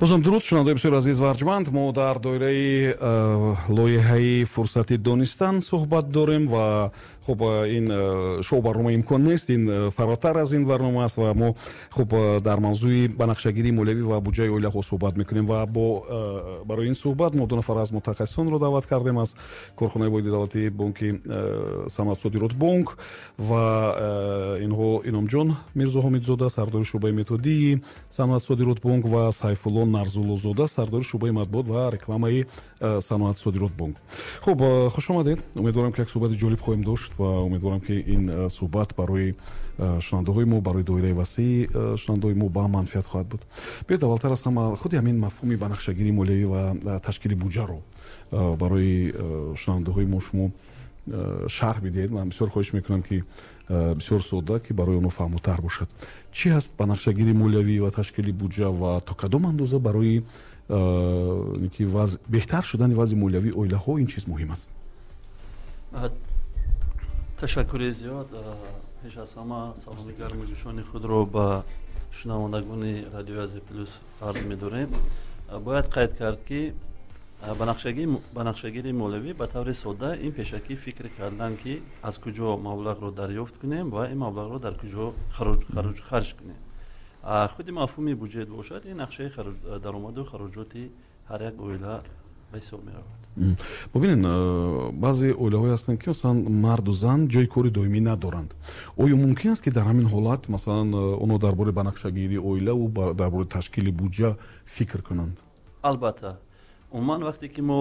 Бозам дуруд, шунавандаои бисёр азиз ва арҷманд. Мо дар доираи лоиҳаи «Фурсати донистан» суҳбат дорем ва хуб, ин шоу барнома имкон нест, ин фаротар аз ин барнома аст ва мо хуб дар мавзӯи банақшагирии молиявӣ ва буҷаи оилаҳо суҳбат мекунем ва бо барои ин суҳбат мо ду нафар аз мутахассисонро даъват кардем аз корхонаи воҳиди давлатии бонки Саноат Содиротбонк ва инҳо Иномҷон Мирзоҳомидзода, сардори шӯъбаи методии Саноат Содиротбонк, ва Сайфулло Нарзуллозода, сардори шӯъбаи матбуот ва рекламаи Саноат Содиротбонк. Хуб, хуш омадед. Умедворам, ки як суҳбати ҷолиб хоҳем дошт ва умедворам, ки ин суҳбат барои шунавандаҳои мо, барои доираи васеи шунавандаҳои мо ба манфиат хоҳад буд. Биёед, аввалтар аз ҳама худи ҳамин мафҳуми банақшагирии молиявӣ ва ташкили буҷаро барои шунавандаҳои мо шумо шарҳ бидиҳед. Ман бисёр хоҳиш мекунам, ки бисёр содда, ки барои онҳо фаҳмотар бошад. Чӣ ҳаст банақшагирии молиявӣ ва ташкили буҷа ва то кадом андоза барои ки беҳтар шудани вазъи молиявии оилаҳо ин чиз муҳим аст? Ташаккури зиёд. Пеш аз ҳама саломи гарму ҷӯшони худро ба шунавандагони Радиои Азия Плюс арз медорем. Бояд қайд кард, ки банақшагирии молиявӣ ба таври содда ин пешакӣ фикр кардан, ки аз куҷо маблағро дарёфт кунем ва ин маблағро дар куҷо харҷ кунем. Худи мафҳуми буҷет бошад, ин нақшаи даромаду хароҷоти ҳар як оила ба ҳисоб меравад. Бубинед, баъзе оилаҳое ҳастанд, ки масалан марду зан ҷои кори доимӣ надоранд. Оё мумкин аст, ки дар ҳамин ҳолат масалан онҳо дар бораи банақшагирии оилаву дар бораи ташкили буҷа фикр кунанд? Албатта. Умуман, вақте ки мо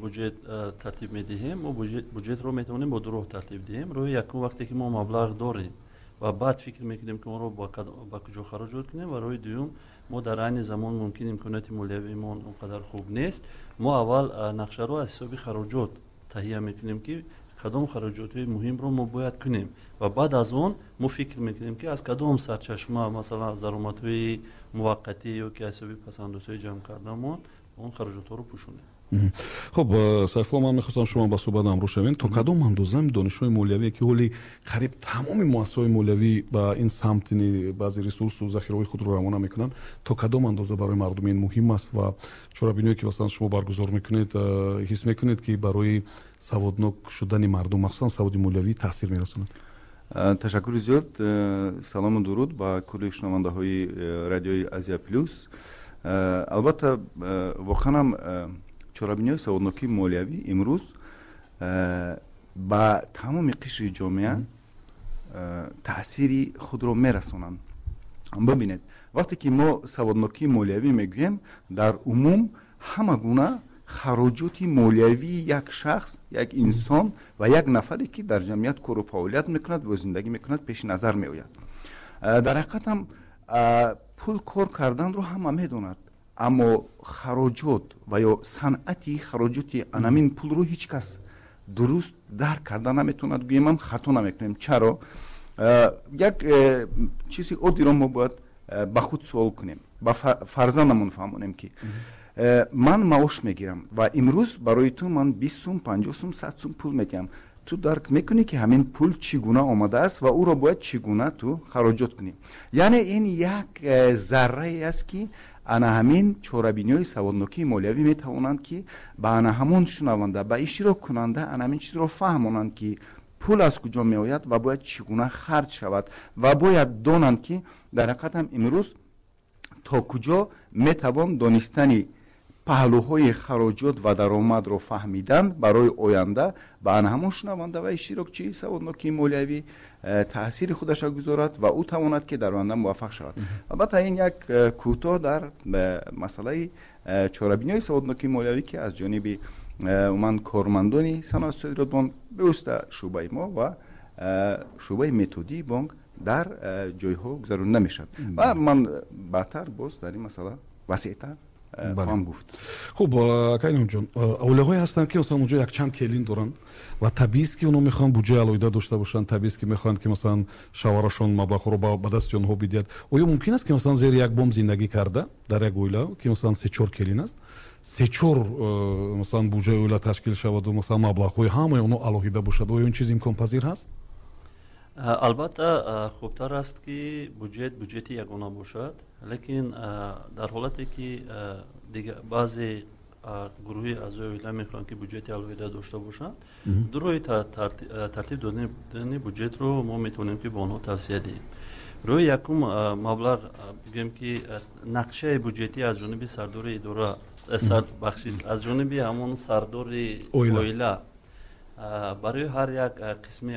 буҷет тартиб медиҳем, мо буҷетро метавонем бо ду роҳ тартиб диҳем. Роҳи якум, вақте ки мо маблағ дорем ва баъд фикр мекунем, ки онро ба куҷо хароҷот кунем, ва роҳи дуюм, мо дар айни замон мумкин имконияти молиявимон он қадар хуб нест, мо аввал нақшаро аз ҳисоби хароҷот таҳия мекунем, ки кадом хароҷотҳои муҳимро мо бояд кунем, ва баъд аз он мо фикр мекунем, ки аз кадом сарчашма, масалан аз даромадҳои муваққатӣ ё ки аз ҳисоби пасандозҳои ҷамъ кардамон, он хароҷотҳоро пӯшонем. Хуб, Сайфулло, ман мехостам шумо ба суҳбат ҳамроҳ шавем. То кадом андоза донишҳои молиявие, ки ҳоли қариб тамоми муассисаҳои молиявӣ ба ин самт баъзе ресурсу захираҳои худро равона мекунанд, то кадом андоза барои мардум ин муҳим аст ва чорабиниҳое, ки масалан шумо баргузор мекунед, ҳис мекунед, ки барои саводнок шудани мардум, махсусан саводи молиявӣ, таъсир мерасонад? Ташаккури зиёд. Салому дуруд ба кулли шунавандаҳои Радиои Азия Плюс. Албатта, воқеан чорабиниҳои саводнокии молиявӣ имрӯз ба тамоми қишри ҷомеа таъсири худро мерасонанд. Бибинед, вақте ки мо саводнокии молиявӣ мегӯем, дар умум ҳама гуна хароҷоти молиявии як шахс, як инсон ва як нафаре, ки дар ҷамъият кору фаъолият мекунад ва зиндагӣ мекунад, пеши назар меояд. Дар ҳақиқат ҳам пул кор карданро ҳама медонад, аммо хароҷот ва ё санъати хароҷоти анамин пулро ҳеҷ кас дуруст дарк карда наметавонад, гӯем ҳам хато намекунем. Чаро? Як чизи оддиро мо бояд ба худ суол кунем, ба фарзандамон фаҳмонем, ки ман маош мегирам ва имрӯз барои ту ман 20 сум, 50 сум, 100 сум пул медиҳам. Ту дарк мекунӣ, ки ҳамин пул чӣ гуна омадааст ва ӯро бояд чӣ гуна ту хароҷот кунӣ? Яъне ин як заррае аст, ки ана ҳамин чорабиниҳои саводнокии молиявӣ метавонанд, ки ба ана ҳамон шунаванда, ба иштироккунанда ана ҳамин чизро фаҳмонанд, ки пул аз куҷо меояд ва бояд чӣ гуна харҷ шавад, ва бояд донанд, ки дар ҳақиқат ҳам имрӯз то куҷо метавон донистани паҳлӯҳои хароҷот ва даромадро фаҳмидан барои оянда ба ана ҳамон шунаванда ва иштирокчии саводнокии молиявӣ таъсири худашро гузорад ва ӯ тавонад, ки дар оянда муваффақ шавад. Албатта, ин як кӯтоҳ дар масъалаи чорабиниҳои саводнокии молиявӣ, ки аз ҷониби умуман кормандони Саноат Содиротбонк, бевосита шӯъбаи мо ва шӯъбаи методии бонк дар ҷойҳо гузаронида мешавад ва ман баъдтар боз дар ин масъала васеътар хоҳам гуфт. Хуб, акай Иномҷон, оилаҳое ҳастанд, ки масалан онҷо якчанд келин доранд ва табиист, ки онҳо мехоҳанд буҷаи алоҳида дошта бошанд, табиист, ки мехоҳанд, ки масалан шавҳарашон маблағҳоро ба дасти онҳо бидиҳад. Оё мумкин аст, ки масалан зери як бом зиндагӣ карда дар як оила, ки масалан се-чор келин аст, се-чор масалан буҷаи оила ташкил шаваду масалан маблағҳои ҳамаи онҳо алоҳида бошад? Оё ин чиз имконпазир ҳаст? Албатта, хубтар аст, ки буҷет буҷети ягона бошад. Лекин дар ҳолате ки баъзе гурӯҳи аъзои оила мехоҳанд, ки буҷети алоҳида дошта бошанд, ду роҳи тартиб додани буҷетро мо метавонем, ки ба онҳо тавсия диҳем. Роҳи якум, маблағ, бигӯем ки нақшаи буҷетӣ аз ҷониби сардори идора, бахшид, аз ҷониби ҳамон сардори оила барои ҳар як қисми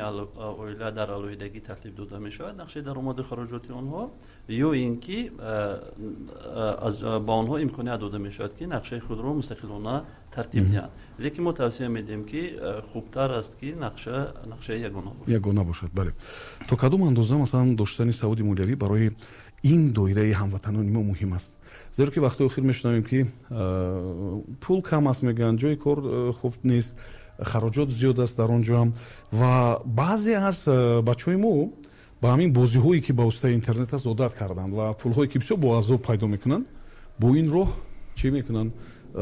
оила дар алоҳидагӣ тартиб дода мешавад нақшаи даромаду хароҷоти онҳо, ё ин ки ба онҳо имконият дода мешавад, ки нақшаи худро мустақилона тартиб диҳанд. Лекин мо тавсия медиҳем, ки хубтар аст, ки нақшаи ягона бошад. Ягона бошад, бале. То кадом андоза, масалан, доштани саводи молиявӣ барои ин доираи ҳамватанони мо муҳим аст? Зеро ки вақтҳои охир мешунавем, ки пул кам аст, мегӯянд, ҷои кор хуб нест, хароҷот зиёд аст дар он ҷоам, ва баъзе аз бачаҳои мо ба ҳамин бозиҳое, ки ба воситаи интернет аст, одат карданд ва пулҳое, ки бисёр бо азоб пайдо мекунанд, бо ин роҳ чӣ мекунанд,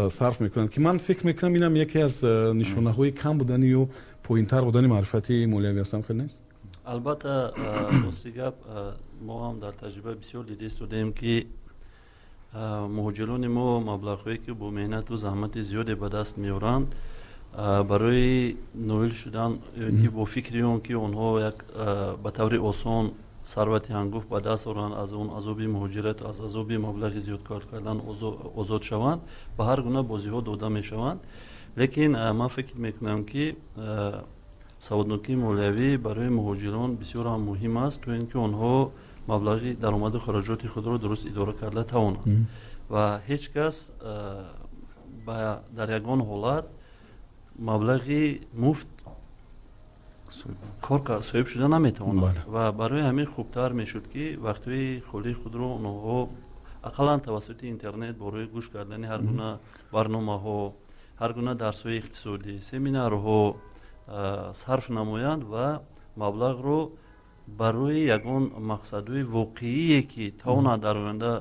сарф мекунанд, ки ман фикр мекунам, инам яке аз нишонаҳои кам будани ё поинтар будани маърифати молиявӣ аст. Хел нест? Албатта, рости гап, мо ҳам дар таҷриба бисёр дида истодаем, ки муҳоҷирони мо маблағҳое, ки бо меҳнату заҳмати зиёде ба даст меоранд, барои ноил шудан ки бо фикри он ки онҳо як ба таври осон сарвати ҳангуфт ба даст оранд, аз он азоби муҳоҷират, аз азоби маблағи зиёд кор кардан озод шаванд, ба ҳар гуна бозиҳо дода мешаванд. Лекин ман фикр мекунам, ки саводнокии молиявӣ барои муҳоҷирон бисёр ҳам муҳим аст, то ин ки онҳо маблағи даромаду хароҷоти худро дуруст идора карда тавонанд. Ва ҳеҷ кас дар ягон ҳолат маблағи муфт кор соҳиб шуда наметавонад. Ва барои ҳамин хубтар мешуд, ки вақтҳои холии худро онҳо ақаллан тавассути интернет барои гӯш кардани ҳар гуна барномаҳо, ҳар гуна дарсҳои иқтисодӣ, семинарҳо сарф намоянд ва маблағро барои ягон мақсадҳои воқеие, ки тавонад дар оянда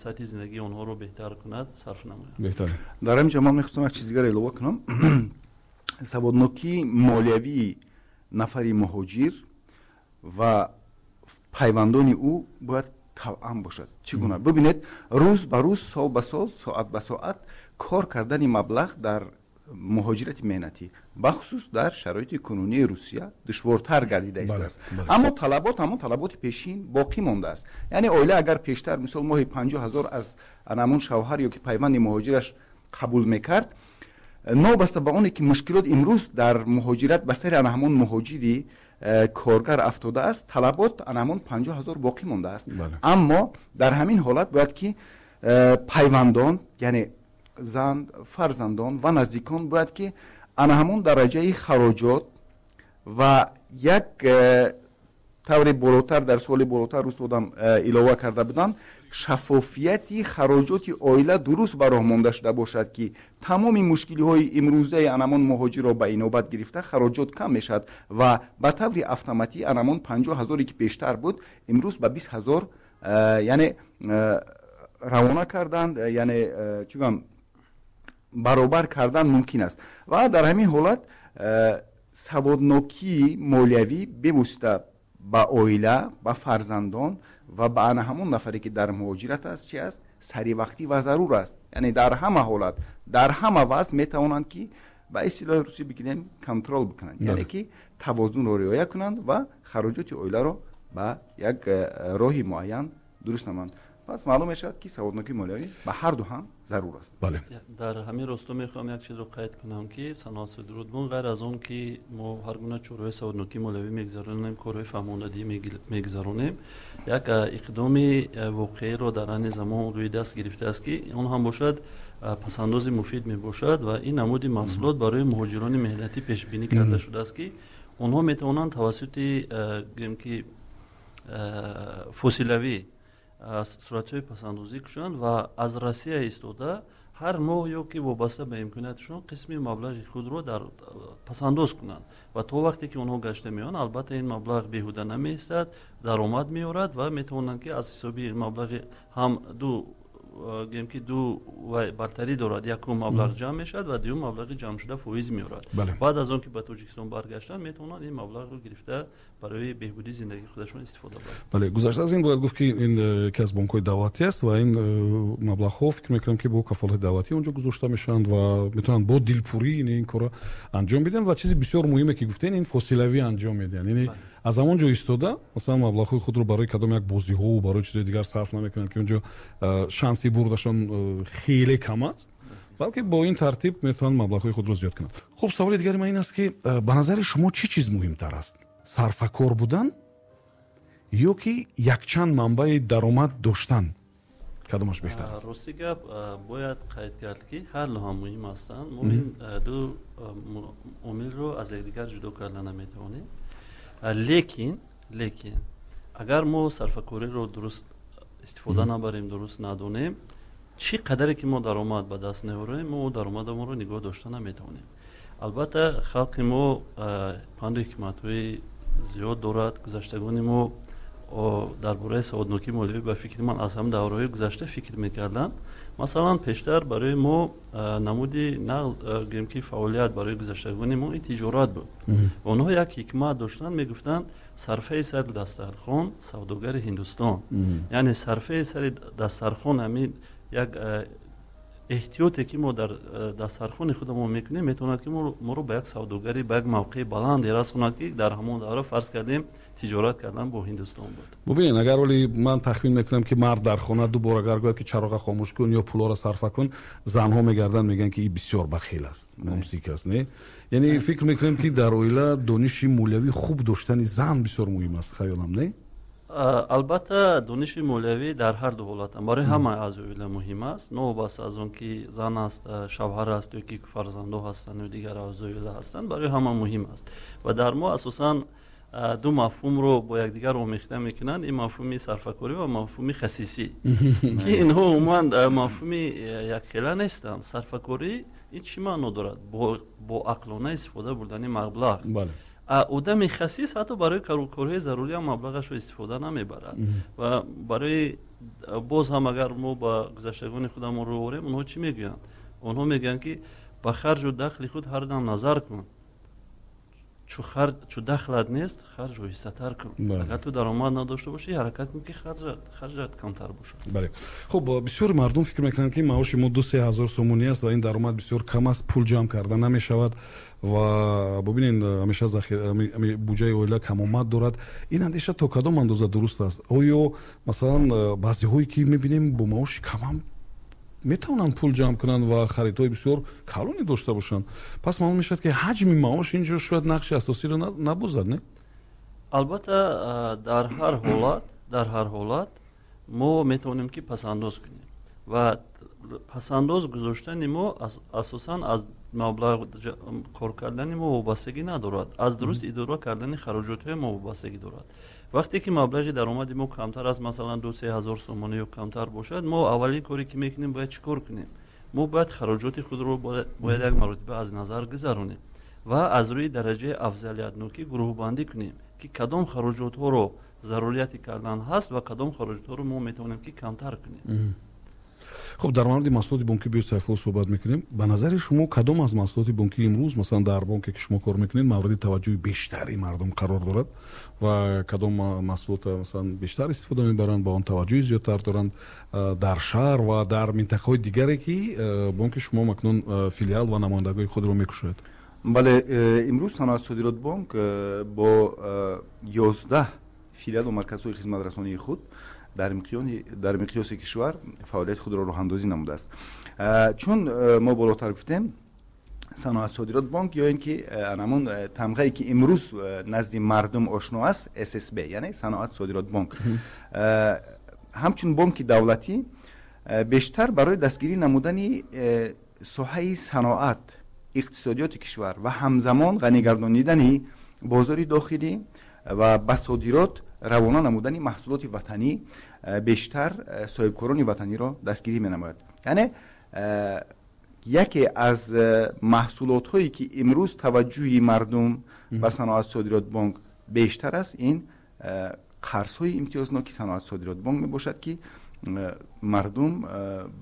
сатҳи зиндагии онҳоро беҳтар кунад, сарф намоянд. Беҳтар. Дар ҳамин ҷо ман мехостам як чиз дигар илова кунам. Саводнокии молиявии нафари муҳоҷир ва пайвандони ӯ бояд тавъам бошад. Чӣ гуна? Бибинед, рӯз ба рӯз, сол ба сол, соат ба соат кор кардани маблағ дар муҳоҷирати меҳнатӣ, бахусус дар шароити кунунии Русия, душвортар гардида истодааст, аммо талабот ҳамон талаботи пешин боқӣ мондааст. Яъне оила агар пештар, мисол, моҳи 50 000 аз ҳамон шавҳар ё ки пайванди муҳоҷираш қабул мекард, новобаста ба оне ки мушкилот имрӯз дар муҳоҷират ба сари ана ҳамон муҳоҷири коргар афтодааст, талабот ана ҳамон 50 000 боқӣ мондааст. Аммо дар ҳамин ҳолат бояд ки пайвандон, яъне зан, фарзандон ва наздикон, бояд ки ана ҳамон дараҷаи хароҷот ва як тавре болотар, дар суоли болотар устодам илова карда буданд, шаффофияти хароҷоти оила дуруст ба роҳ монда шуда бошад, ки тамоми мушкилиҳои имрӯзаи анамон муҳоҷирро ба инобат гирифта, хароҷот кам мешавад ва ба таври автоматӣ анамон 50 000-е ки пештар буд, имрӯз ба 20 000, яъне равона карданд, яъне чӣ гӯям, баробар кардан мумкин аст. Ва дар ҳамин ҳолат саводнокии молиявӣ бевосита ба оила, ба фарзандон ва ба ана ҳамон нафаре, ки дар муҳоҷират аст, чи аст, саривақтӣ ва зарур аст. Яъне дар ҳама ҳолат, дар ҳама вазъ метавонанд, ки ба истилоҳи русӣ бигирем, контрол бикунанд, яъне ки тавозунро риоя кунанд ва хароҷоти оиларо ба як роҳи муайян дуруст намоянд. Пас маълум мешавад, ки саводнокии молиявӣ ба ҳарду ҳам зарур аст. Бале. Дар ҳамин росто мехоҳам як чизро қайд кунам, ки Саноат Содиротбонк, ғайр аз он ки мо ҳар гуна чораҳои саводнокии молиявӣ мегузаронем, корҳои фаҳмондадиҳӣ мегузаронем, як иқдоми воқеиро дар айни замон рӯи даст гирифтааст, ки он ҳам бошад пасандози муфид мебошад. Ва ин намуди маҳсулот барои муҳоҷирони меҳнатӣ пешбинӣ карда шудааст, ки онҳо метавонанд тавассути, гӯем ки, фосилавӣ суратҳои пасандозӣ кушанд ва аз Россия истода ҳар моҳ ё ки вобаста ба имконияташон қисми маблағи худро дар пасандоз кунанд. Ва то вақте ки онҳо гашта меоянд, албатта, ин маблағ беҳуда намеистад, даромад меорад ва метавонанд, ки аз ҳисоби маблағи ҳам ду гӯем ки ду бартарӣ дорад. Якум, маблағ ҷамъ мешавад, ва дуюм, маблағи ҷамъшуда фоиз меорад. Баъд аз он ки ба Тоҷикистон баргаштанд, метавонанд ин маблағро гирифта, барои беҳбудии зиндагии худашон истифода баранд. Бале, гузашта аз ин, бояд гуфт, ки ин яке аз бонкҳои давлатӣ аст ва ин маблағҳо, фикр мекунам, ки бо кафолати давлатӣ он ҷо гузошта мешаванд ва метавонанд бо дилпурӣ ин корро анҷом бидиҳанд. Ва чизи бисёр муҳиме, ки гуфтем, ин фосилавӣ анҷом медиҳанд, яъне аз ҳамон ҷо истода, масалан, маблағҳои худро барои кадом як бозиҳову барои чизои дигар сарф намекунанд, ки он ҷо шанси бурдашон хеле кам аст, балки бо ин тартиб метавонанд маблағҳои худро зиёд кунанд. Хуб, саволи дигари ман ин аст, ки ба назари шумо чӣ чиз муҳимтар аст: сарфакор будан ё ки якчанд манбаи даромад доштан? Кадомаш беҳтар аст? Рости гап, бояд қайд кард, ки ҳар ду ҳам муҳим ҳастанд. Мо ин ду омилро аз якдигар ҷудо карда наметавонем, лекин агар мо сарфакориро дуруст истифода набарем, дуруст надонем, чӣ қадаре ки мо даромад ба даст меорем, мо даромадамонро нигоҳ дошта наметавонем. Албатта, халқи мо панду ҳикматҳои зиёд дорад. Гузаштагони мо дар бораи саводнокии молиявӣ, ба фикри ман, аз ҳам давраҳои гузашта фикр мекарданд. Масалан, пештар барои мо намуди нақл, гӯем ки фаъолият барои гузаштагони мо ин тиҷорат буд. Онҳо як ҳикмат доштанд, мегуфтанд: «Сарфаи сари дастархон — савдогари Ҳиндустон». Яъне сарфаи сари дастархон, ҳамин як эҳтиёте, ки мо дар дастархони худамон мекунем, метавонад, ки моро ба як савдогарӣ, ба як мавқеи баланде расонад, ки дар ҳамон давра, фарз кардем, тиҷорат кардан бо Ҳиндустон буд. Бубинед, агар оли ман тахмин мекунам, ки мард дар хона ду бор агар гӯяд, ки чароға хомӯш кун ё пулҳоро сарфа кун, занҳо мегарданд, мегӯянд, ки ин бисёр бахил аст, мумсик аст. Не, яъне фикр мекунем, ки дар оила дониши молиявӣ хуб доштани зан бисёр муҳим аст, хаёлам, не? Албатта, дониши молиявӣ дар ҳар ду ҳолатам барои ҳама аъзои оила муҳим аст, новобаста аз он ки зан аст, шавҳар аст ё ки фарзандо ҳастанд ё дигар аъзои оила ҳастанд, барои ҳама муҳим аст. Ва дар мо асосан ду мафҳумро бо якдигар омехта мекунанд: ин мафҳуми сарфакорӣ ва мафҳуми хасисӣ, ки инҳо умуман мафҳуми якхела нестанд. Сарфакорӣ ин чӣ маъно дорад? Бо ақлона истифода бурдани маблағ. Одами хасис ҳатто барои корҳои зарурӣ ҳам маблағашро истифода намебарад. Ва барои боз ҳам агар мо ба гузаштагони худамон рӯ орем, онҳо чӣ мегӯянд? Онҳо мегӯянд, ки ба харҷу дахли худ ҳар дам назар кун, чу дахлат нест, харҷ оҳистатар кун. Агар ту даромад надошта бошӣ, ҳаракат кун, ки харҷат камтар бошад. Бале, хуб, бисёри мардум фикр мекунанд, ки маоши мо 2-3 ҳазор сомонӣ аст ва ин даромад бисёр кам аст, пул ҷамъ карда намешавад ва бубинед, ҳамеша буҷаи оила камомад дорад. Ин андеша то кадом андоза дуруст аст? Оё, масалан, баъзеҳое, ки мебинем, бо маоши камам метавонанд пул ҷамъ кунанд ва харидҳои бисёр калоне дошта бошанд? Пас маълум мешавад, ки ҳаҷми маош ин ҷо шояд нақши асосиро набозад, не? Албатта, дар ҳар ҳолат мо метавонем, ки пасандоз кунем ва пасандоз гузоштани мо асосан аз маблағ кор кардани мо вобастагӣ надорад, аз дуруст идора кардани хароҷотҳои мо вобастагӣ дорад. Вақте ки маблағи даромади мо камтар аз, масалан, 2-3 ҳазор сомонӣ ё камтар бошад, мо аввалин коре, ки мекунем, бояд чӣ кор кунем? Мо бояд хароҷоти худро бояд як маротиба аз назар гузаронем ва аз рӯи дараҷаи афзалиятнокӣ гурӯҳбандӣ кунем, ки кадом хароҷотҳоро зарурияти кардан ҳаст ва кадом хароҷотҳоро мо метавонем, ки камтар кунем. Хуб, дар мавриди маҳсулоти бонкӣ биёед, Сайфулло, суҳбат мекунем. Ба назари шумо, кадом аз маҳсулоти бонкӣ имрӯз, масалан, дар бонке, ки шумо кор мекунед, мавриди таваҷҷӯҳи бештари мардум қарор дорад ва кадом маҳсулота, масалан, бештар истифода мебаранд, ба он таваҷҷӯҳи зиёдтар доранд дар шаҳр ва дар минтақаҳои дигаре, ки бонки шумо акнун филиал ва намояндагои худро мекушояд? Бале, имрӯз Саноат Содирот Бонк бо 11 филиалу марказҳои хизматрасонии худ дар миқёси кишвар фаъолияти худро роҳандозӣ намудааст. Чун мо болотар гуфтем, Саноат Содирот Бонк ё ин ки ҳамон тамғае, ки имрӯз назди мардум ошно аст, ССБ, яъне Саноат Содирот Бонк, ҳамчун бонки давлатӣ бештар барои дастгирӣ намудани соҳаи саноат, иқтисодиёти кишвар ва ҳамзамон ғанигардонидани бозори дохилӣ ва ба содирот равона намудани маҳсулоти ватанӣ, бештар соҳибкорони ватаниро дастгирӣ менамояд. Яъне яке аз маҳсулотҳое, ки имрӯз таваҷҷӯҳи мардум ба Саноат Содирот Бонк бештар аст, ин қарзҳои имтиёзноки Саноат Содирот Бонк мебошад, ки Мардум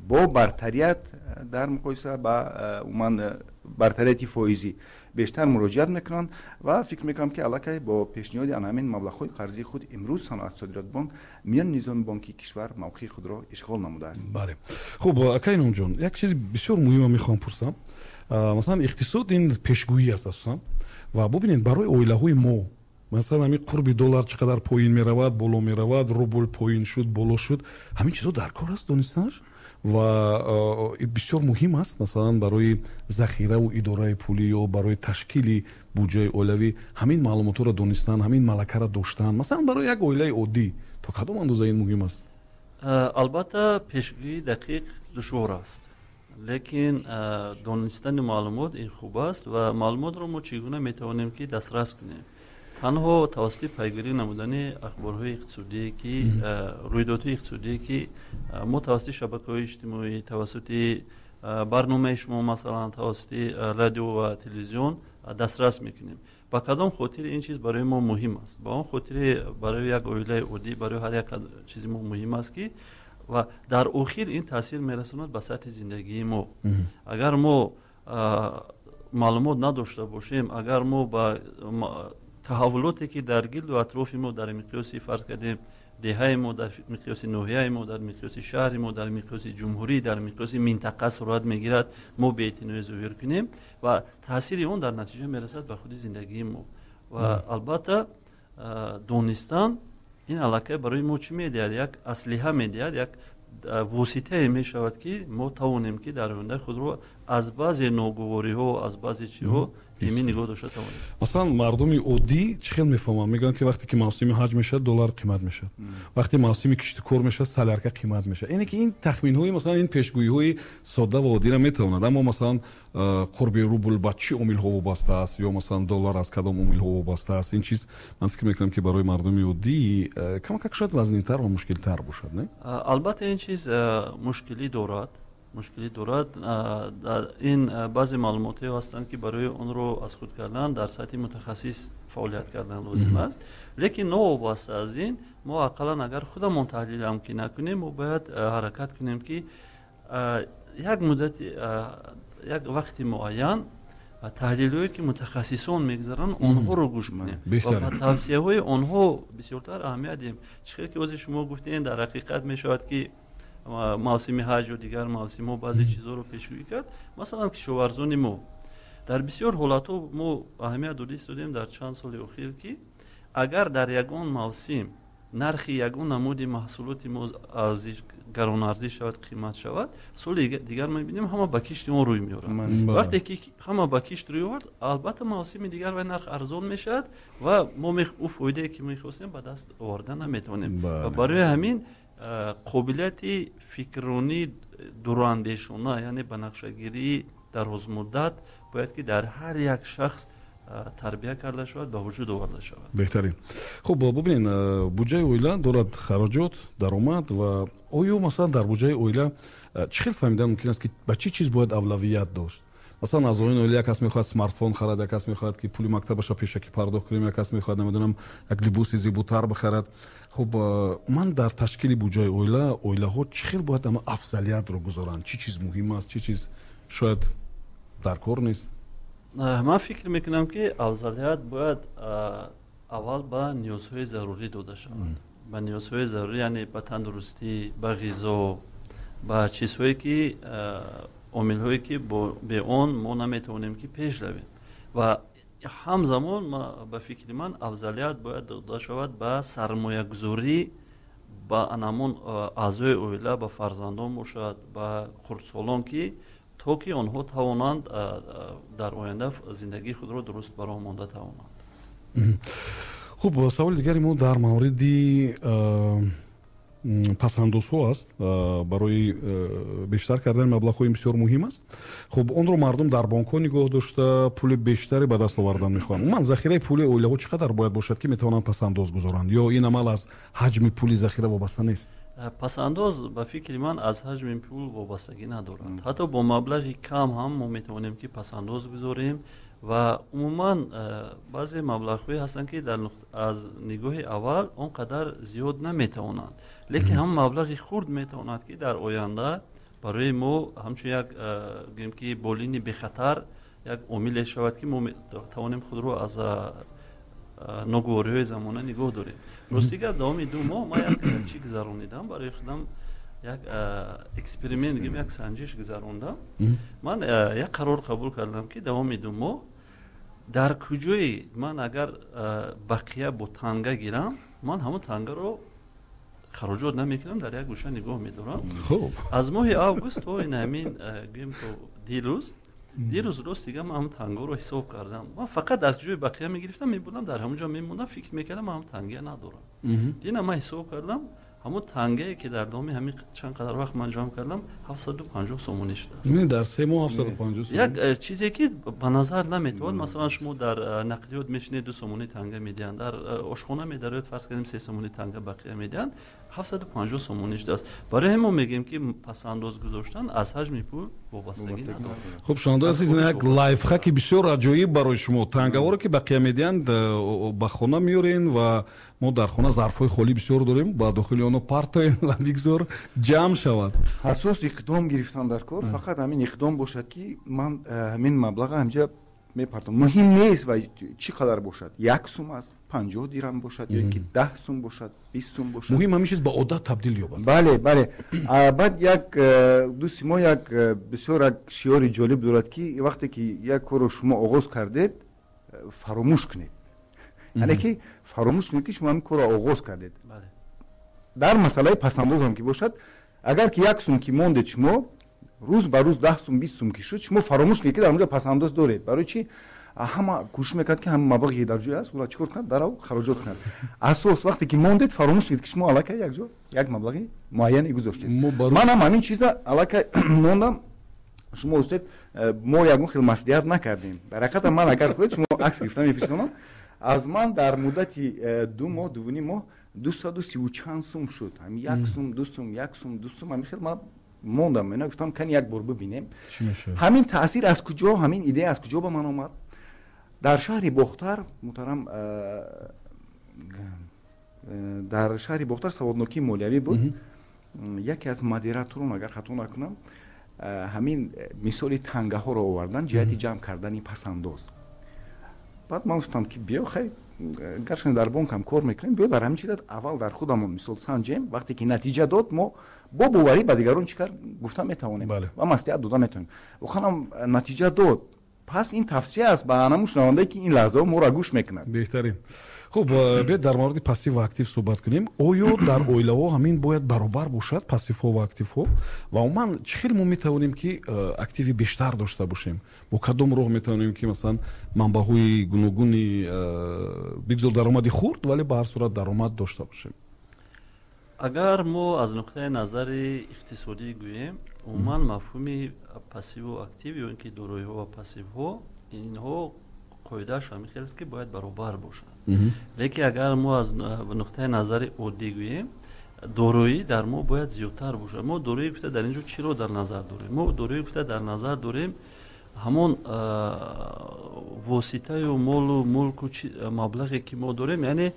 бо бартарият дар муқоиса ба умуман бартарияти фоизӣ бештар муроҷиат мекунанд ва фикр мекунам, ки аллакай бо пешниҳоди ана ҳамин маблағҳои қарзии худ имрӯз Саноат Содиротбонк миёни низоми бонкии кишвар мавқеи худро ишғол намудааст. Бале, хуб, акай Иnomҷон, як чизи бисёр муҳима мехоҳам пурсам. Масалан, иқтисод ин пешгӯӣ аст асосан ва бубинед, барои оилаҳои мо, масалан, ҳамин қурби доллар чӣ қадар поин меравад, боло меравад, рубл поин шуд, боло шуд, ҳамин чизо дар кор аст донистанаш ва бисёр муҳим аст. Масалан, барои захираву идораи пулӣ ё барои ташкили буҷаи оилавӣ ҳамин маълумотҳоро донистан, ҳамин малакаро доштан, масалан, барои як оилаи оддӣ то кадом андоза ин муҳим аст? Албатта, пешгӯии дақиқ душвор аст, лекин донистани маълумот ин хуб аст. Ва маълумотро мо чӣ гуна метавонем ки дастрас кунем? Танҳо тавассути пайгирӣ намудани ахборҳои иқтисодие, ки рӯйдодҳои иқтисодие, ки мо тавассути шабакаҳои иҷтимоӣ, тавассути барномаи шумо, масалан, тавассути радио ва телевизион дастрас мекунем. Ба кадом хотир ин чиз барои мо муҳим аст? Ба он хотире барои як оилаи оддӣ, барои ҳар як чизи мо муҳим аст, ки ва дар охир ин таъсир мерасонад ба сатҳи зиндагии мо. Агар мо маълумот надошта бошем, агар мо ба таҳаввулоте, ки дар гирду атрофи мо, дар миқёси, фарз кардем, деҳаи мо, дар миқёси ноҳияи мо, дар миқёси шаҳри мо, дар миқёси ҷумҳурӣ, дар миқёси минтақа сурат мегирад, мо беэътиноӣ зоҳир кунем ва таъсири он дар натиҷа мерасад ба худи зиндагии мо. Ва албатта, донистан ин аллакай барои мо чӣ медиҳад? Як аслиҳа медиҳад, як воситае мешавад, ки мо тавонем, ки дар оянда худро аз баъзе ногувориҳо, аз баъзе чиҳо эмин нигоҳ дошта тавонем. Масалан, мардуми оддӣ чӣ хел мефаҳманд? Мегӯянд, ки вақте ки мавсими ҳаҷ мешавад, доллар қимат мешавад, вақте мавсими киштукор мешавад, солярка қимат мешавад. Яъне ки ин тахминҳои, масалан, ин пешгӯиҳои содда ва оддиро метавонад, аммо масалан, қурби рубл ба чӣ омилҳо вобаста аст ё масалан, доллар аз кадом омилҳо вобаста аст, ин чиз, ман фикр мекунам, ки барои мардуми оддӣ камакак шояд вазнинтар ва мушкилтар бошад, не? Албатта, ин чиз мушкилӣ дорад. Дар ин баъзе маълумотҳое ҳастанд, ки барои онро аз худ кардан дар сатҳи мутахассис фаъолият кардан лозим аст. Лекин новобаста аз ин, мо ақаллан агар худамон таҳлилам ки накунем, мо бояд ҳаракат кунем, ки як муддати, як вақти муайян таҳлилҳое, ки мутахассисон мегузаранд, онҳоро гӯш кунем ва ба тавсияҳои онҳо бисёртар аҳамият диҳем. Чӣ хел ки ҳозир шумо гуфтем, дар ҳақиқат мешавад, ки мавсими ҳаҷ ё дигар мавсимҳо баъзе чизҳоро пешгӯӣ кард. Масалан, кишоварзони мо дар бисёр ҳолатҳо, мо аҳамият дода истодем дар чанд соли охир, ки агар дар ягон мавсим нархи ягон намуди маҳсулоти мо гаронарзиш шавад, қимат шавад, соли дигар мебинем, ҳама ба кишти он рӯй меоранд. Вақте ки ҳама ба кишт рӯй овард, албатта, мавсими дигар вай нарх арзон мешавад ва мо ӯ фоидае, ки мехостем, ба даст оварда наметавонем. Ва барои ҳамин қобилияти фикронии дурандешона, яъне ба нақшагирии дарозмуддат, бояд ки дар ҳар як шахс тарбия карда шавад, ба вуҷуд оварда шавад. Беҳтарин. Хуб, бубинед, буҷаи оила дорад хароҷот, даромад. Ва оё, масалан, дар буҷаи оила чӣ хел фаҳмидан мумкин аст, ки ба чӣ чиз бояд авлавият дошт? Масалан, аз оин оила як кас мехоҳад смартфон харад, як кас мехоҳад, ки пули мактабаша пешакӣ пардохт кунем, як кас мехоҳад, намедонам, як либоси зеботар бихарад. Хуб, ман дар ташкили буҷаи оила, оилаҳо чӣ хел бояд ама афзалиятро гузоранд? Чӣ чиз муҳим аст, чӣ чиз шояд дар кор нест? Ман фикр мекунам, ки афзалият бояд аввал ба ниёзҳои зарурӣ дода шавад, ба ниёзҳои зарурӣ, яъне ба тандурустӣ, ба ғизо, ба чизҳое ки, омилҳое ки бе он мо наметавонем ки пеш равем. Ва ҳамзамон, ба фикри ман, афзалият бояд дода шавад ба сармоягузорӣ ба анамон аъзои оила, ба фарзандон бошад, ба хурдсолон, ки то ки онҳо тавонанд дар оянда зиндагии худро дуруст ба роҳ монда тавонанд. Хуб, саволи дигари мо дар мавриди пасандозҳо аст. Барои бештар кардани маблағҳо ин бисёр муҳим аст. Хуб, онро мардум дар бонкҳо нигоҳ дошта, пули бештаре ба даст овардан мехоҳанд. Умуман, захираи пули оилаҳо чӣ қадар бояд бошад, ки метавонанд пасандоз гузоранд, ё ин амал аз ҳаҷми пули захира вобаста нест? Пасандоз, ба фикри ман, аз ҳаҷми пул вобастагӣ надорад. Ҳатто бо маблағи кам ҳам мо метавонем, ки пасандоз гузорем. Ва умуман баъзе маблағҳое ҳастанд, ки аз нигоҳи аввал он қадар зиёд наметавонанд, лекин ҳам маблағи хурд метавонад, ки дар оянда барои мо ҳамчун як, гӯем ки, болини бехатар, як омиле шавад, ки мо тавонем худро аз ногувориҳои замона нигоҳ дорем. Рости гап, давоми 2 моҳ ман як чӣ гузаронидам, барои худам як эксперимент, гӯем, як санҷиш гузарондам. Ман як қарор қабул кардам, ки давоми 2 моҳ дар куҷое ман агар бақия бо танга гирам, ман ҳамон тангаро хароҷот намекунам, дар як гӯша нигоҳ медорам. Аз моҳи август то ин ҳамин, гӯем, то дирӯз, рост дига, ман ҳамон тангаро ҳисоб кардам. Ман фақат аз ҷои бақия мегирифтам, мебурдам, дар ҳамон ҷо мемондам, фикр мекардам, ман ҳам танга надорам. Дина ман ҳисоб кардам, ҳамон тангае, ки дар давоми ҳамин чанд қадар вақт ман ҷамъ кардам, 750 сомонӣ шудааст. Дар 3 моҳ 750 сомонӣ? Як чизе, ки ба назар наметавад. Масалан, шумо дар нақлиёт мешинед, 2 сомонӣ танга медиҳанд, дар ошхона медароед, фарз кардем, 3 сомонӣ танга бақия медиҳанд. 750 сомонӣ шудааст. Барои ҳамин мо мегӯем, ки пасандоз гузоштан аз ҳаҷми пул вобастагӣ надорад. Хуб, шунавандаи азиз, як лайфхаки бисёр аҷоиб барои шумо: тангаҳоро, ки бақия медиҳанд, ба хона меорен ва мо дар хона зарфҳои холӣ бисёр дорем, ба дохили онҳо партоем ва бигзор ҷамъ шавад. Асос иқдом гирифтан дар кор, фақат ҳамин иқдом бошад, ки ман ҳамин маблаға ҳамҷа мепартом. Муҳим нест ва чӣ қадар бошад, 1 сум аст, 50 дирам бошад ё ки 10 сум бошад, 20 сум бошад. Муҳим ҳамин чиз ба одат табдил ёбад. Бале. Баъд як дӯсти мо як бисёр як шиёри ҷолиб дорад, ки вақте ки як корро шумо оғоз кардед, фаромӯш кунед, яъне ки фаромӯш кунед, ки шумо ҳамин корро оғоз кардед. Дар масъалаи пасандозам ки бошад, агар ки 1 сум ки мондед, шумо рӯз ба рӯз 10 сум, 20 сум ки шуд, шумо фаромӯш кунед, ки дар онҷо пасандоз доред. Барои чӣ? Ҳама кӯшиш мекунад, ки ҳама маблағе дар ҷой аст, ӯро чӣ кор кунад? Дарав хароҷот кунад. Асос, вақте ки мондед, фаромӯш кунед, ки шумо аллакай якҷо як маблағи муайяне гузоштед. Манам ҳамин чиза аллакай мондам. Шумо устед, мо ягон хел маслиҳат накардем. Дар ҳақиқата, ман, агар хоҳед, шумо акс гирифта мефирстонам. Аз ман дар муддати 2 моҳ, 2.5 моҳ дусаду сиву чанд сум шуд. Ҳамин 1 сум, 2 сум, 1 сум, 2 сум, ҳамин хел ман мондам. Мена гуфтам, кани як бор бибинем, ҳамин таъсир аз куҷо, ҳамин идея аз куҷо ба ман омад. Дар шаҳри Бохтар, муҳтарам, дар шаҳри Бохтар саводнокии молиявӣ буд. Яке аз модераторон, агар хато накунам, ҳамин мисоли тангаҳоро овардан ҷиҳати ҷамъ кардани пасандоз. Баъд ман гуфтам, ки биё, хай, гарчанде дар бонк ҳам кор мекунем, биё, дар ҳамин чиза аввал дар худамон мисол санҷем. Вақте ки натиҷа дод, мо бо боварӣ ба дигарон чӣ кар гуфта метавонем ва маслиҳат дода метавонем. Воқеан натиҷа дод. Пас ин тавсия аст ба анаму шунавандае, ки ин лаҳзаҳо моро гӯш мекунад. Беҳтарин. Хуб, биёед дар мавриди пассив ва актив суҳбат кунем. Оё дар оилаҳо ҳамин бояд баробар бошад, пассивҳо ва активҳо? Ва умуман, чӣ хел мо метавонем, ки активи бештар дошта бошем? Бо кадом роҳ метавонем, ки масалан манбаъҳои гуногуни, бигзор даромади хурд, вале ба ҳар сурат даромад дошта бошем? Агар мо аз нуқтаи назари иқтисодӣ гӯем, умуман мафҳуми пассиву актив ё ин ки дороиҳо ва пассивҳо, инҳо қоидааш ҳамин хел аст, ки бояд баробар бошанд. Лекин агар мо аз нуқтаи назари оддӣ гӯем, дороӣ дар мо бояд зиёдтар бошад. Мо дороӣ гуфта дар ин ҷо чиро дар назар дорем? Мо дороӣ гуфта дар назар дорем ҳамон воситаю молу мулку маблағе, ки мо дорем, яъне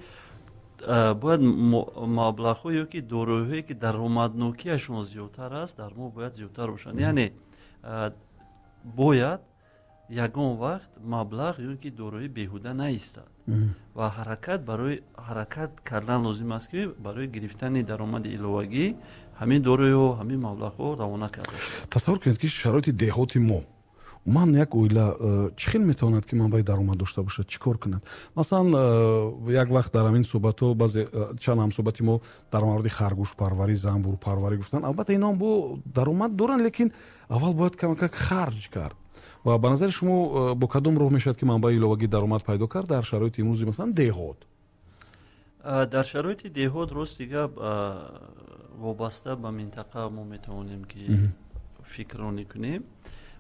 бояд маблағҳое ки дороиҳое, ки даромаднокиашон зиёдтар аст, дар мо бояд зиёдтар бошанд. Яъне бояд ягон вақт маблағ ё ки дороӣ беҳуда наистад ва ҳаракат, барои ҳаракат кардан лозим аст, ки барои гирифтани даромади иловагӣ ҳамин дороиҳо, ҳамин маблағҳо равона карда шавад. Тасаввур кунед, ки шароити деҳоти мо, умуман як оила чӣ хел метавонад, ки манбаи даромад дошта бошад, чӣ кор кунад? Масалан, як вақт дар ҳамин суҳбатҳо баъзе чанд ҳамсуҳбати мо дар мавриди харгӯшпарварӣ, занбурпарварӣ гуфтанд. Албатта, инҳо бо даромад доранд, лекин аввал бояд камакак харҷ кард. Ва ба назари шумо, бо кадом роҳ мешавад, ки манбаи иловагии даромад пайдо кард дар шароити имрӯзи, масалан, деҳот? Дар шароити деҳот, рости гап, вобаста ба минтақа мо метавонем, ки фикронӣ кунем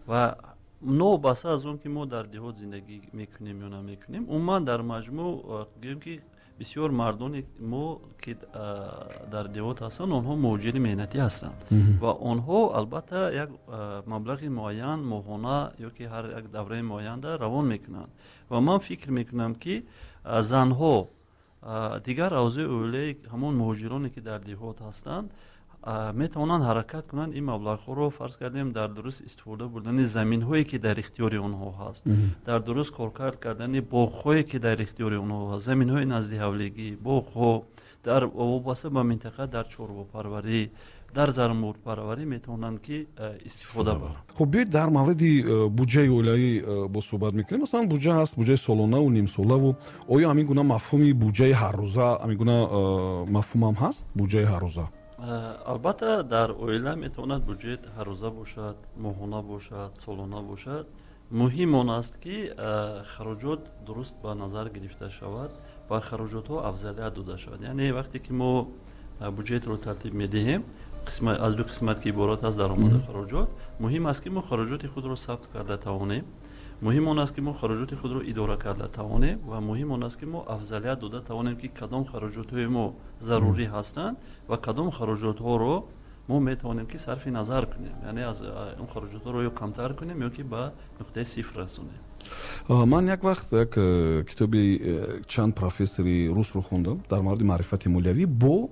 ва новобаста аз он ки мо дар деҳот зиндагӣ мекунем ё намекунем, умуман дар маҷмӯъ гӯем, ки Бисёр мардони мо, ки дар деҳот ҳастанд, онҳо муҳоҷири меҳнатӣ ҳастанд ва онҳо албатта як маблағи муайян моҳона ё ки ҳар як давраи муайянда равон мекунанд. Ва ман фикр мекунам, ки занҳо, дигар аъзои оилаи ҳамон муҳоҷироне, ки дар деҳот ҳастанд, метавонанд ҳаракат кунанд ин маблағҳоро, фарз кардем, дар дуруст истифода бурдани заминҳое, ки дар ихтиёри онҳо ҳаст, дар дуруст коркард кардани боғҳое, ки дар ихтиёри онҳо ҳаст, заминҳои назди ҳавлигӣ, боғҳо, дар вобаста ба минтақа дар чорвопарварӣ, дар занбӯрпарварӣ метавонанд, ки истифода баранд. Хуб, биёед дар мавриди буҷаи оилавӣ боз суҳбат мекунем. Масалан, буҷа ҳаст, буҷаи солонаву нимсолаву. Оё ҳамин гуна мафҳуми буҷаи ҳаррӯза, ҳамин гуна мафҳумам ҳаст, буҷаи ҳаррӯза? Албатта, дар оила метавонад буҷет ҳаррӯза бошад, моҳона бошад, солона бошад. Муҳим он аст, ки хароҷот дуруст ба назар гирифта шавад ва хароҷотҳо афзалият дода шавад. Яъне вақте ки мо буҷетро тартиб медиҳем, аз ду қисмат ки иборат аст, даромаду хароҷот, муҳим аст, ки мо хароҷоти худро сабт карда тавонем, муҳим он аст, ки мо хароҷоти худро идора карда тавонем ва муҳим он аст, ки мо афзалият дода тавонем, ки кадом хароҷотҳои мо зарурӣ ҳастанд ва кадом хароҷотҳоро мо метавонем, ки сарфи назар кунем, яъне аз он хароҷотҳоро ё камтар кунем, ё ки ба нуқтаи сифр расонем. Ман як вақт як китоби чанд профессори русро хондам дар мавриди маърифати молиявӣ бо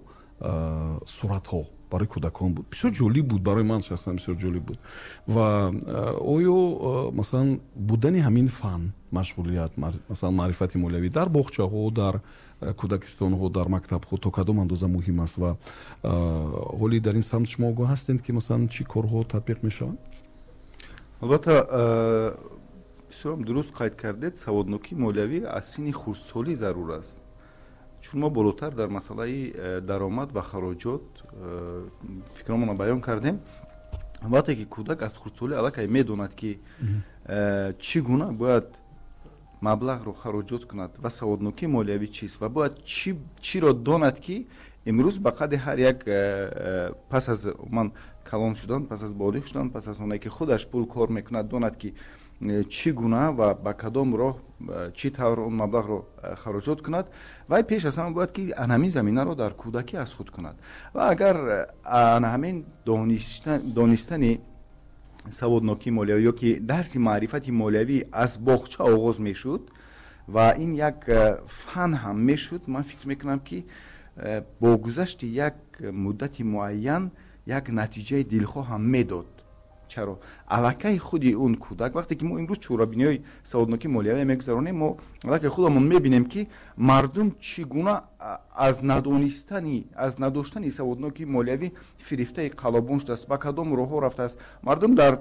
суратҳо барои кӯдакон буд. Бисёр ҷолиб буд, барои ман шахсан бисёр ҷолиб буд. Ва оё, масалан, будани ҳамин фан, машғулият, масалан, маърифати молиявӣ дар боғчаҳо, дар кӯдакистонҳо, дар мактабҳо то кадом андоза муҳим аст ва ҳоли дар ин самт шумо огоҳ ҳастед, ки масалан чӣ корҳо татбиқ мешаванд? Албатта, бисёрам дуруст қайд кардед, саводнокии молиявӣ аз синни хурдсолӣ зарур аст, чун мо болотар дар масъалаи даромад ва хароҷот фикромонро баён кардем. Вақте ки кӯдак аз хурдсолӣ аллакай медонад, ки чӣ гуна бояд маблағро хароҷот кунад ва саводнокии молиявӣ чист ва бояд чиро донад, ки имрӯз ба қадри ҳар як пас аз ман калон шудан, пас аз болиғ шудан, пас аз оне ки худаш пул кор мекунад, донад, ки чӣ гуна ва ба кадом роҳ, чӣ тавр он маблағро хароҷот кунад. Вай пеш аз ҳама бояд, ки ана ҳамин заминаро дар кӯдакӣ аз худ кунад. Ва агар ана ҳамин донистани саводнокии молиявӣ ё ки дарси маърифати молиявӣ аз боғча оғоз мешуд ва ин як фан ҳам мешуд, ман фикр мекунам, ки бо гузашти як муддати муайян як натиҷаи дилхоҳ ҳам медод. Чаро? Аллакай худи он кӯдак, вақте ки мо имрӯз чорабиниҳои саводнокии молиявӣ мегузаронем, мо аллакай худамон мебинем, ки мардум чӣ гуна аз надонистани, аз надоштани саводнокии молиявӣ фирифтаи қаллобон шудааст, ба кадом роҳҳо рафтааст. Мардум дар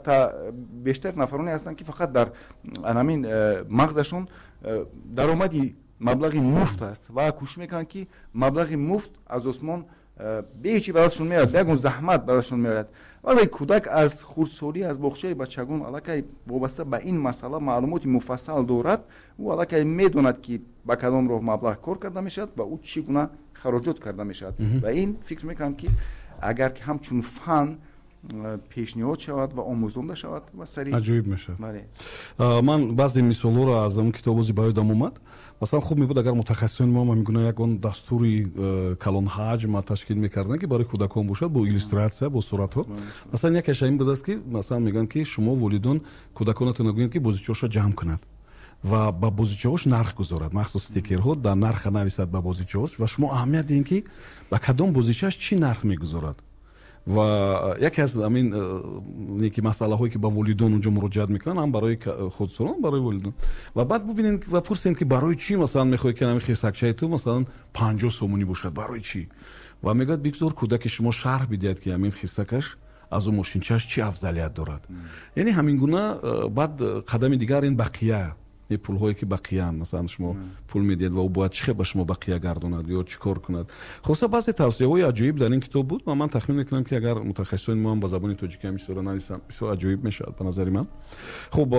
бештар нафароне ҳастанд, ки фақат дар ҳамин мағзашон даромади маблағи муфт аст ва кӯшиш мекунанд, ки маблағи муфт аз осмон беҳечи ба дастшон меояд, ягон заҳмат ба дастшон меояд. Вале кӯдак аз хурдсолӣ, аз боғчаи бачагон аллакай вобаста ба ин масъала маълумоти муфассал дорад. Ӯ аллакай медонад, ки ба кадом роҳ маблағ кор карда мешавад ва ӯ чӣ гуна хароҷот карда мешавад. Ва ин фикр мекунам, ки агар ки ҳамчун фан пешниҳод шавад ва омӯзонда шавад ва сари Аҷоиб мешавад. Ман баъзе мисолҳоро аз он китобози ба ёдам омад. Масалан, хуб мебуд, агар мутахассисони мо ҳамин гуна ягон дастури калонҳаҷм ташкил мекарданд, ки барои кӯдакон бошад, бо иллюстратсия, бо суратҳо. Масалан, якеш ин будааст, ки масалан мегӯянд, ки шумо, волидон, кӯдаконатонро гӯянд, ки бозичаҳошро ҷамъ кунад ва ба бозичаҳош нарх гузорад, махсус стикерҳо дар нарха нависад ба бозичаҳош ва шумо аҳамият диҳед, ки ба кадом бозичааш чӣ нарх мегузорад. Ва яке аз ҳамин неки масъалаҳое, ки ба волидон унҷо муроҷиат мекунанд, ҳам барои худсорон, барои волидон, ва баъд бубинед ва пурсед, ки барои чӣ, масалан, мехоҳӣ, ки ҳамин хирсакчаи ту, масалан, 50 сомонӣ бошад, барои чӣ? Ва мегӯяд, бигзор кӯдаки шумо шарҳ бидиҳад, ки ҳамин хирсакаш аз ӯ мошинчааш чӣ афзалият дорад. Яъне ҳамин гуна. Баъд қадами дигар ин бақия, пулҳое ки бақияанд. Масалан, шумо пул медиҳед ва ӯ бояд чӣ хел ба шумо бақия гардонад ё чӣ кор кунад. Хулоса, баъзе тавсияҳои аҷоиб дар ин китоб буд ва ман тахмин мекунам, ки агар мутахассисони мо ҳам ба забони тоҷикӣ ҳам чизҳоро нависанд, бисёр аҷоиб мешавад ба назари ман. Хуб,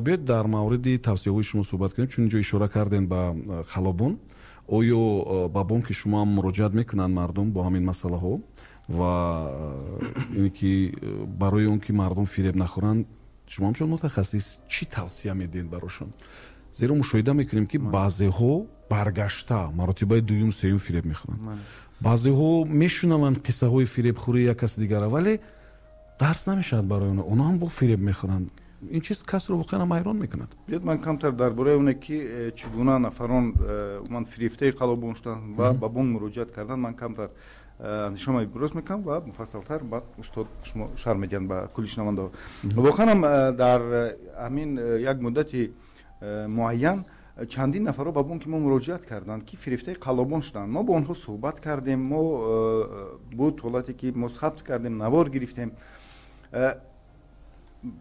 биёед дар мавриди тавсияҳои шумо суҳбат кунем, чун инҷо ишора кардем ба қаллобон. Оё ба бонки шумо ҳам муроҷиат мекунанд мардум бо ҳамин масъалаҳо ва ине ки барои он ки мардум фиреб нахӯранд, шумо ҳамчун мутахассис чӣ тавсия медиҳед барошон? Зеро мушоҳида мекунем, ки баъзеҳо баргашта маротибаи дуюм, сеюм фиреб мехӯранд. Баъзеҳо мешунаванд қиссаҳои фиребхӯрии як каси дигара, вале дарс намешавад барои онҳо, онҳо ҳам бо фиреб мехӯранд. Ин чиз касро воқеан ҳам ҳайрон мекунад. Биёд, ман камтар дар бораи оне, ки чӣ гуна нафарон ман фирефтаи қаллобон шуданд ва ба бонк муроҷиат карданд, ман камтар андешаҳои иброз мекунам ва муфассалтар баъд устод шумо шарҳ медиҳанд ба кулли шунавандаҳо. Воқеан дар ҳамин як муддати муайян чандин нафарро ба бонки мо муроҷиат карданд, ки фирефтаи қаллобон шуданд. Мо бо онҳо суҳбат кардем, мо буд ҳолате, ки мо сабт кардем, навор гирифтем.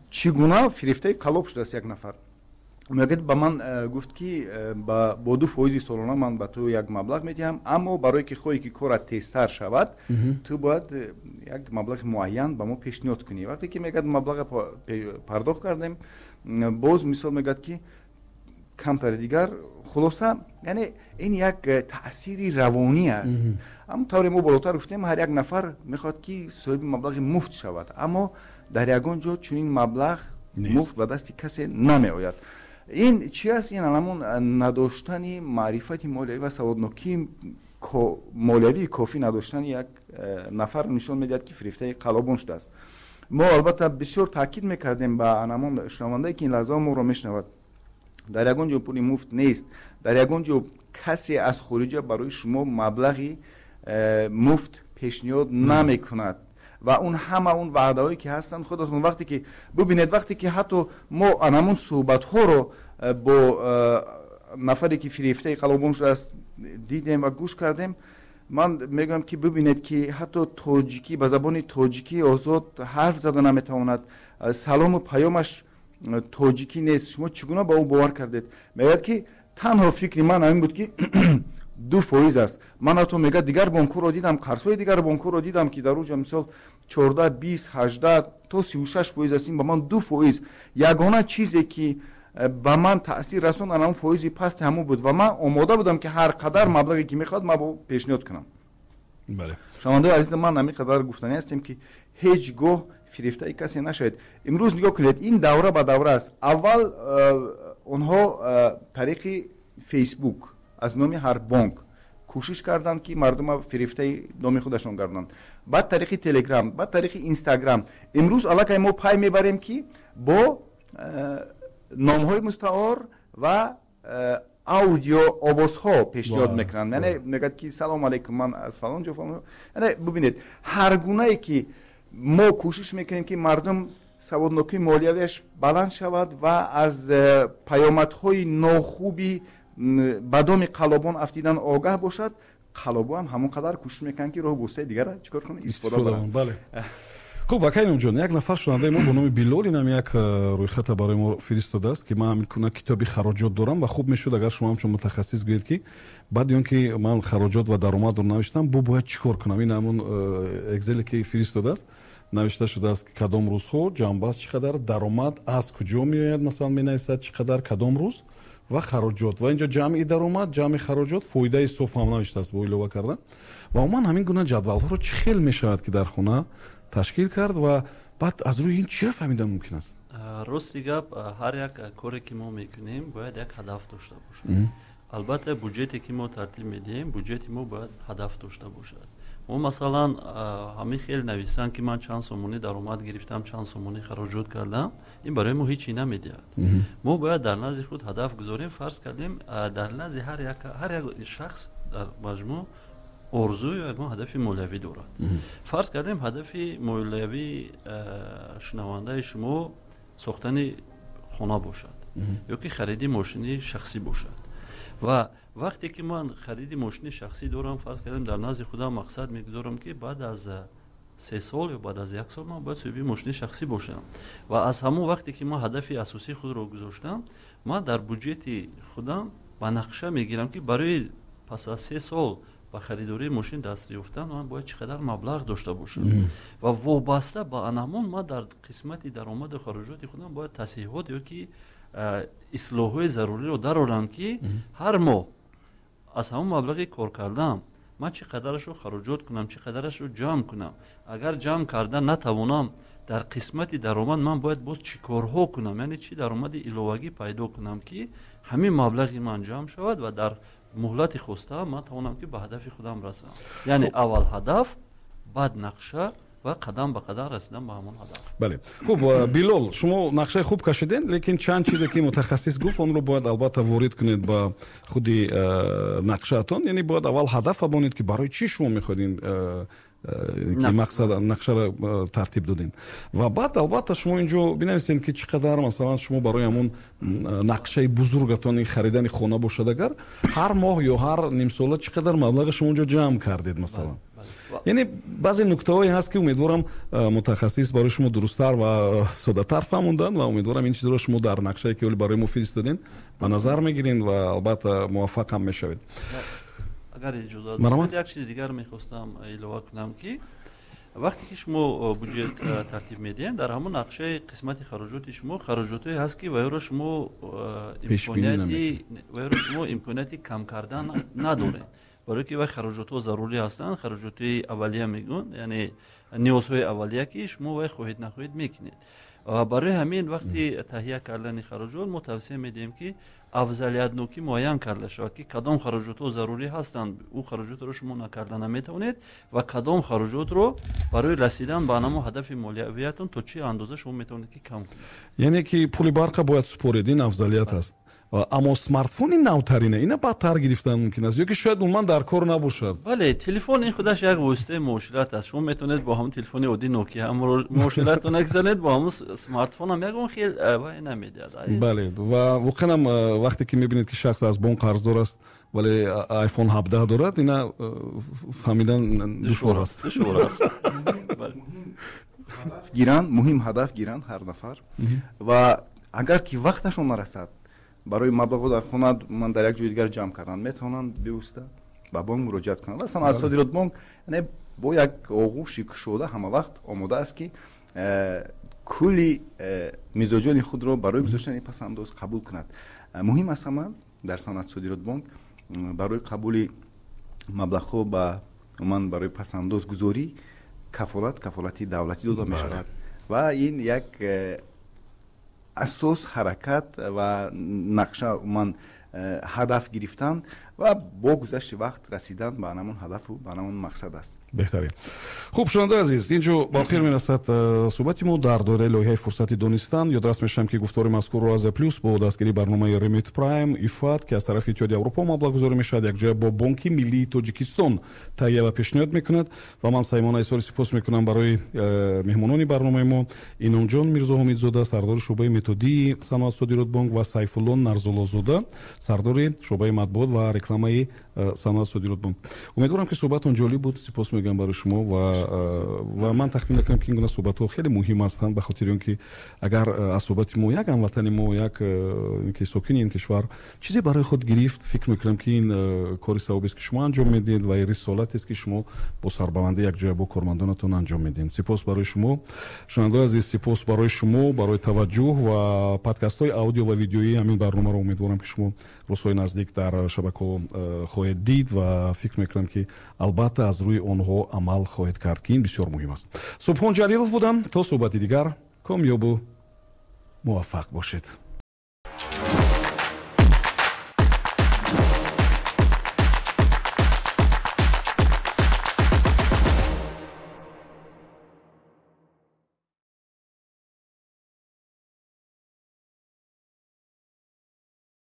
Чӣ гуна фирефтаи қаллоб шудааст як нафар? Мегӯяд, ба ман гуфт, ки бо 2 фоизи солона ман ба ту як маблағ медиҳам, аммо барое ки хоҳӣ, ки корат тезтар шавад, ту бояд як маблағи муайян ба мо пешниҳод кунӣ. Вақте ки, мегӯяд, маблаға пардохт кардем, боз мисол мегӯяд, ки камтари дигар. Хулоса, яъне ин як таъсири равонӣ аст. Ҳамон тавре мо болотар гуфтем, ҳар як нафар мехоҳад, ки соҳиби маблағи муфт шавад, аммо дар ягон ҷо чунин маблағ муфт ба дасти касе намеояд. Ин чи аст? Ин ҳамон надоштани маърифати молиявӣ ва саводнокии молиявии кофӣ надоштани як нафар нишон медиҳад, ки фирефтаи қаллобон шудааст. Мо албатта бисёр таъкид мекардем ба ҳамон шунавандае, ки ин лаҳзаҳо моро мешунавад: дар ягон ҷо пули муфт нест, дар ягон ҷо касе аз хориҷа барои шумо маблағи муфт пешниҳод намекунад. Ва он ҳама он ваъдаҳое, ки ҳастанд, худатон вақте ки бубинед, вақте ки ҳатто мо анамон суҳбатҳоро бо нафаре, ки фирефтаи қаллобон шудааст, дидем ва гӯш кардем, ман мегӯям, ки бубинед, ки ҳатто тоҷикӣ, ба забони тоҷикӣ озод ҳарф зада наметавонад, салому паёмаш тоҷикӣ нест, шумо чӣ гуна ба ӯ бовар кардед? Мегӯяд, ки танҳо фикри ман ҳамин буд, ки 2% аст. Ман ҳатто, мегӯяд, дигар бонкҳоро дидам, қарзҳои дигар бонкҳоро дидам, ки дар уҷа мисол 14, 20, 18 то 36% аст. Ин ба ман 2%. Ягона чизе, ки ба ман таъсир расонд, ана фоизи пасти ҳамон буд ва ман омода будам, ки ҳар қадар маблағе, ки мехоҳад, ман бо пешниҳод кунам. Шунавандаои азиз, ман ҳамин қадар гуфтанӣ ҳастем, ки ҳеҷ гоҳ фирефтаи касе нашавед. Имрӯз нигоҳ кунед, ин давра ба давра аст. Аввал онҳо тариқи Фейсбук аз номи ҳар бонк кӯшиш карданд, ки мардума фирефтаи номи худашон гардонанд, баъд тариқи Телеграм, баъд тариқи Инстаграм. Имрӯз аллакай мо пай мебарем, ки бо номҳои мустаор ва аудио овозҳо пешниҳод мекунанд. Яъне мегӯяд, ки салом алайкум, ман аз фалон ҷо, фалон. Яъне бубинед, ҳар гунае ки мо кӯшиш мекунем, ки мардум саводнокии молиявиаш баланд шавад ва аз паёмадҳои нохуби ба доми қаллобон афтидан огаҳ бошад, қаллобон ҳам ҳамон қадар кӯшиш мекунанд, ки роҳу воситаи дигара чӣ кор кунанд? Истифода баранд. Бале, хуб, акай Иномҷон, як нафар шунавандаи мо бо номи Билол инам як рӯйхата барои мо фиристодааст, ки ман ҳамин куна китоби хароҷот дорам ва хуб мешуд, агар шумо ҳамчун мутахассис гӯед, ки баъди он ки ман хароҷот ва даромадро навиштам, бо бояд чӣ кор кунам. Ин ҳамон экзеле, ки фиристодааст, навишта шудааст, ки кадом рӯзҳо ҷамъбаст, чӣ қадар даромад аз куҷо меояд, масалан, менависад чӣ қадар, кадом рӯз ва хароҷот, ва инҷо ҷамъи даромад, ҷамъи хароҷот, фоидаи соф ҳам навиштааст бо илова кардан. Ва умуман ҳамин гуна ҷадвалҳоро чӣ хел мешавад, ки дар хона ташкил кард ва баъд аз рӯи ин чиро фаҳмидан мумкин аст? Рости гап, ҳар як коре, ки мо мекунем, бояд як ҳадаф дошта бошад. Албатта, буҷете, ки мо тартиб медиҳем, буҷети мо бояд ҳадаф дошта бошад. Мо, масалан, ҳамин хел нависанд, ки ман чанд сомонӣ даромад гирифтам, чанд сомонӣ хароҷот кардам, ин барои мо ҳечи намедиҳад. Мо бояд дар назди худ ҳадаф гузорем. Фарз кардем, дар назди ҳар як шахс дар маҷмӯъ орзу ё ягон ҳадафи молиявӣ дорад. Фарз кардем, ҳадафи молиявии шунавандаи шумо сохтани хона бошад ё ки хариди мошини шахсӣ бошад. Ва вақте ки ман хариди мошини шахсӣ дорам, фарз кардем, дар назди худам мақсад мегузорам, ки баъд аз 3 сол ё баъд аз як сол ман бояд соҳиби мошини шахсӣ бошам. Ва аз ҳамон вақте ки ман ҳадафи асосии худро гузоштам, ман дар буҷети худам ба нақша мегирам, ки барои пас аз 3 сол ба харидории мошин даст ёфтан ман бояд чӣ қадар маблағ дошта бошам. Ва вобаста ба анамон ман дар қисмати даромаду хароҷоти худам бояд тасҳиҳот ё ки ислоҳҳои заруриро дарорам, ки ҳар моҳ аз ҳамон маблағи кор кардам ман чӣ қадарашро хароҷот кунам, чӣ қадарашро ҷамъ кунам. Агар ҷамъ карда натавонам, Дар қисмати даромад ман бояд боз чӣ корҳо кунам, яъне чӣ даромади иловагӣ пайдо кунам, ки ҳамин маблағи ман ҷамъ шавад ва дар муҳлати хоста ман тавонам, ки ба ҳадафи худам расам. Яъне аввал ҳадаф, баъд нақша ва қадам ба қадам расидан ба ҳамон ҳадаф. Бале, хуб, Билол, шумо нақшаи хуб кашидем, лекин чанд чизе ки мутахассис гуфт, онро бояд албатта ворид кунед ба худи нақшаатон. Яъне бояд аввал ҳадаф монед, ки барои чӣ шумо мехоҳед ин мақсад нақшаро тартиб додем, ва баъд албатта шумо инҷо бинависед, ки чӣ қадар, масалан, шумо барои ҳамон нақшаи бузургатон, ин харидани хона бошад агар, ҳар моҳ ё ҳар нимсола чӣ қадар маблағи шумо онҷо ҷамъ кардед, масалан. Яъне баъзе нуктаҳое ҳаст, ки умедворам, мутахассис барои шумо дурусттар ва соддатар фаҳмонданд, ва умедворам, ин чизро шумо дар нақшае, ки ҳоли барои мо фиристодем, ба назар мегиред ва албатта муваффақ ҳам мешавед. Агар иҷозат, як чизи дигар мехостам илова кунам, ки вақте ки шумо буҷет тартиб медиҳед, дар ҳамон нақшаи қисмати хароҷоти шумо хароҷотҳое ҳаст, ки вайро шумо имконияти кам кардан надоред, барои ки вай хароҷотҳо зарурӣ ҳастанд, хароҷотҳои аввалия мегӯянд, яъне ниёзҳои аввалия, ки шумо вай хоҳед нахоҳед мекунед. Барои ҳамин вақти таҳия кардани хароҷот мо тавсия медиҳем, ки афзалиятнокӣ муайян карда шавад, ки кадом хароҷотҳо зарурӣ ҳастанд, ӯ хароҷотро шумо накарда наметавонед, ва кадом хароҷотро барои расидан ба ҳамон ҳадафи молиявиятон то чӣ андоза шумо метавонед, ки кам кунед. Яъне ки пули барқа бояд супоред, ин афзалият аст, аммо смартфони навтарина, ина баъдтар гирифтан мумкин аст ё ки шояд умуман дар кор набошад. Бале, телефон ин худаш як воситаи муошират аст. Шумо метавонед бо ҳамон телефони оддӣ Нокия муоширатро нагзанед, бо ҳамон смартфон ҳам ягон хел вай намедиҳад. Бале, ва воқеан ҳам вақте ки мебинед, ки шахс аз бонк қарздор аст, вале iPhone 17 дорад, ина фаҳмидан душвор аст. Душвор аст. Гиранд, муҳим ҳадаф гиранд ҳар нафар, ва агар ки вақташон нарасад, барои маблағҳо дар хона ман дар як ҷои дигар ҷамъ кардан метавонанд, бевосита ба бонк муроҷиат кунанд. Ва Саноат Содирот Бонк бо як оғӯши кушода ҳама вақт омода аст, ки кулли мизоҷони худро барои гузоштани пасандоз қабул кунад. Муҳим аст, ҳама дар Саноат Содирот Бонк барои қабули маблағҳо ба умуман барои пасандозгузорӣ кафолати давлатӣ дода мешавад, ва ин як асос ҳаракат ва нақша, умуман ҳадаф гирифтан ва бо гузашти вақт расидан ба ҳамон ҳадафу ба ҳамон мақсад аст. Беҳтарин. Хуб, шунавандаи азиз, инҷо ба охир мерасад суҳбати мо дар доираи лоиҳаи «Фурсати донистан». Ёдрас мешавам, ки гуфтори мазкурро Азия Плюс бо дастгирии барномаи Remit Prime ИФАД, ки аз тарафи Иттиҳоди Аврупо маблағгузорӣ мешавад, якҷоя бо Бонки Миллии Тоҷикистон таҳия ва пешниҳод мекунад. Ва ман самимона изҳори сипос мекунам барои меҳмонони барномаи мо: Иномҷон Мирзоҳомидзода, сардори шӯъбаи методии Саноат Содирот Бонк, ва Сайфулло Нарзуллозода, сардори шӯъбаи матбуот ва рекламаи Саноат Содирот Бонк. Умедворам, ки суҳбатон ҷолиб буд. Сипос мегӯям барои шумо, ва ман тахмин мекунам, ки ин гуна суҳбатҳо хеле муҳим ҳастанд, ба хотири он ки агар аз суҳбати мо як ҳамватани мо, як ки сокини ин кишвар чизе барои худ гирифт, фикр мекунам, ки ин кори савобест, ки шумо анҷом медиҳед, ва рисолатест, ки шумо бо сарбаландӣ якҷоя бо кормандонатон анҷом медиҳед. Сипос барои шумо. Шунавандаои азиз, сипос барои шумо барои таваҷҷӯҳ, ва подкастҳои аудио ва видеоии ҳамин барномаро умедворам, ки шумо рӯзҳои наздик дар шабакаҳо хоҳед дид, ва фикр мекунам, ки албатта аз рӯи онҳо амал хоҳед кард, ки ин бисёр муҳим аст. Субҳон Ҷалилов будам. То суҳбати дигар комёбу муваффақ бошед.